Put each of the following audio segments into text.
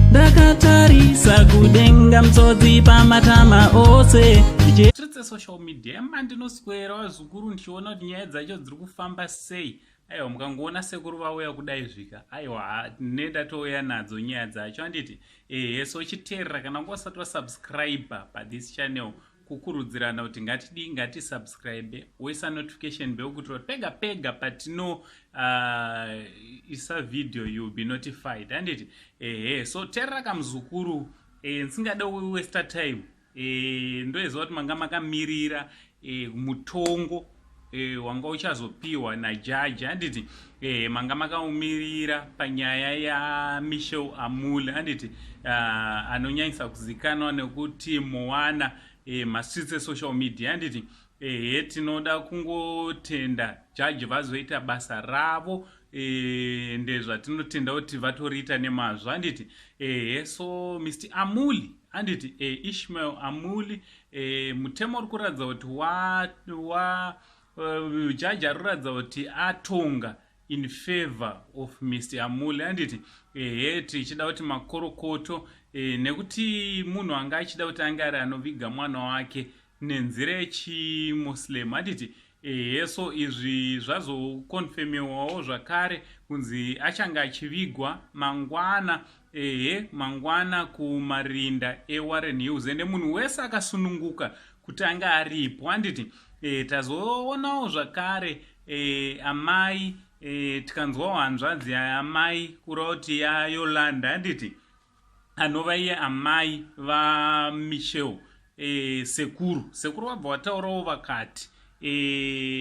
Ndakatarisa kudenga mtsodzi pamatama ose. Tiri social media mandinoswera vazukuru ndichiona kuti nyaya dzacho dziri kufamba sei. Aiwa, mukangoona sekuru vauya kudai zvika, aiwa, nendatouya nadzo nyaya dzacho, handiti? Ehe, so chiteerera kana unga usati wasubscribe pathis channel, kukurudzirana kuti ngatidii, ngatisubscribe, woisa notification bell kuitira kuti pega pega patino isa video you will be notified, handiti? Ehe, so teerera kamuzukuru, ndisingade kuwaste time. Ndoziva kuti manga makamirira mutongo wanga uchazopiwa najaji, handiti? Manga makaumirira panyaya yaMichelle Amuli, handiti? Anonyanyisa kuzikanwa nekuti Moana mastreets esocial media, handiti? Ehe, tinoda kungotenda jaji vazoita basa ravo, ndezvatinotenda kuti vatoriita nemazvo, handiti? Ehe, so Mr Amuli, handiti? Ishmael Amuli, mutemo uri kuratidza kuti wa jaji ari kuratidza kuti atonga in favor of Mr Amuli, handiti? Ehe, tichida kuti makorokoto, nekuti munhu anga achida kuti ange ari anoviga mwana wake nenzira yechimuslim, handiti? Ehe, so izvi zvazokonfemiwawo zvakare kunzi achange achivigwa mangwana, ehe, mangwana kumarinda eWarren Hills, ende munhu wese akasununguka kuti ange aripo, handiti? Tazoonawo zvakare amai, tikanzwawo hanzvadzi yaamai, kureva kuti yaYolanda, handiti? Anova iye amai vaMichelle, sekuru vabva vataurawo vakati,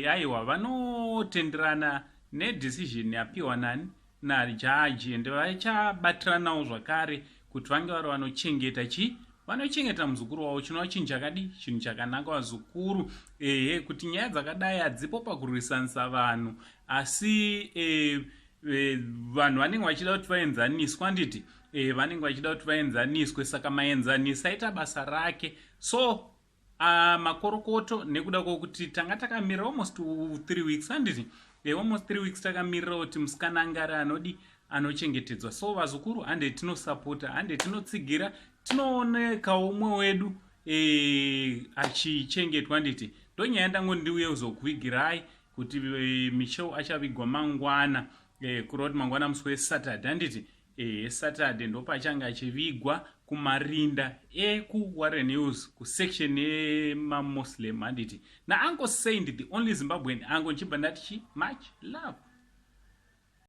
aiwa, vanotenderana nedecision yapiwa nani, najaji, ende vachabatiranawo zvakare kuti vange vari vanochengeta chi vanochengeta muzukuru wavo, chinova chinhu chakadi, chinhu chakanaka, vazukuru. Ehe, kuti nyaya dzakadai hadzipo pakurwisanisa vanhu, asi vanhu vanenge vachida kuti vaenzaniswe, handiti? Vanenge vachida kuti vaenzaniswe, saka maenzanisi aita basa rake. So makorokoto nekuda kwokuti tanga takamirira almost 3 weeks, handiti? Almost 3 weeks takamirira kuti musikana ange ari anodi anochengetedzwa. So vazukuru, hande tinosapota, hande tinotsigira, tinooneka umwe wedu achichengetwa, handiti? Ndonyaya ndango ndiuye kuzokuvigirai kuti Michel achavigwa mangwana, kureva kuti mangwana musi weSaturday, handiti? Saturday ndopachange achivigwa kumarinda ekuWarren Hills, kusection yemaMuslim, handiti? NaUncle Saint, the only Zimbabwean uncle, ndichibva ndati chi much love.